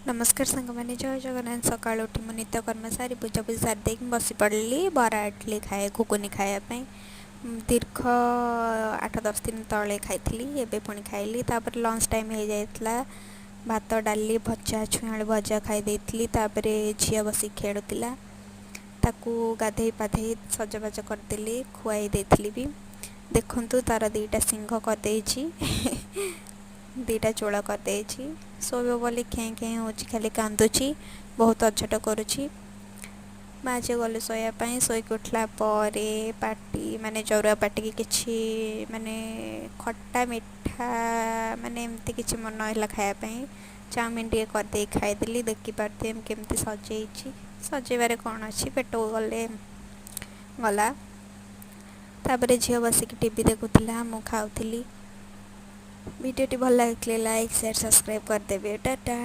ନମସ୍କାର ସାଙ୍ଗମାନେ, ଜୟ ଜଗନ୍ନାଥ। ସକାଳୁ ଉଠି ମୁଁ ନିତ୍ୟକର୍ମ ସାରି, ପୂଜାପୂଜି ସାରି ଦେଇକି ବସି ପଡ଼ିଲି ବରା ଇଟଲି ଖାଏ ଘୁଗୁନି ଖାଇବା ପାଇଁ। ଦୀର୍ଘ 8-10 ଦିନ ତଳେ ଖାଇଥିଲି, ଏବେ ପୁଣି ଖାଇଲି। ତାପରେ ଲଞ୍ଚ ଟାଇମ୍ ହେଇଯାଇଥିଲା। ଭାତ, ଡାଲି, ଭଜା, ଛୁଇଁ ଆଳୁ ଭଜା ଖାଇ ଦେଇଥିଲି। ତାପରେ ଝିଅ ବସିକି ଖେଳୁଥିଲା, ତାକୁ ଗାଧେଇ ପାଧେଇ ସଜବାଜ କରିଦେଲି, ଖୁଆଇ ଦେଇଥିଲି ବି। ଦେଖନ୍ତୁ, ତାର ଦୁଇଟା ଶିଙ୍ଗ କରିଦେଇଛି, ଦୁଇଟା ଚୂଳ କରିଦେଇଛି। ଶୋଇବ ବୋଲି ଖେଁ ଖେଁ ହେଉଛି, ଖାଲି କାନ୍ଦୁଛି, ବହୁତ ଅଝଟ କରୁଛି। ମା ଝିଅ ଗଲୁ ଶୋଇବା ପାଇଁ। ଶୋଇକି ଉଠିଲା ପରେ ପାଟି ମାନେ ଜରୁଆ ପାଟିକି କିଛି ମାନେ ଖଟା ମିଠା ମାନେ ଏମିତି କିଛି ମନ ହେଲା ଖାଇବା ପାଇଁ, ଚାଉମିନ ଟିକେ କରିଦେଇ ଖାଇଦେଲି। ଦେଖିପାରୁଥିବେ ମୁଁ କେମିତି ସଜେଇଛି। ସଜେଇବାରେ କ'ଣ ଅଛି, ପେଟକୁ ଗଲେ ଗଲା। ତାପରେ ଝିଅ ବସିକି ଟିଭି ଦେଖୁଥିଲା, ମୁଁ ଖାଉଥିଲି। ଭିଡ଼ିଓଟି ଭଲ ଲାଗିଥିଲେ ଲାଇକ୍, ସେୟାର, ସବସ୍କ୍ରାଇବ୍ କରିଦେବେ। ଟାଟା।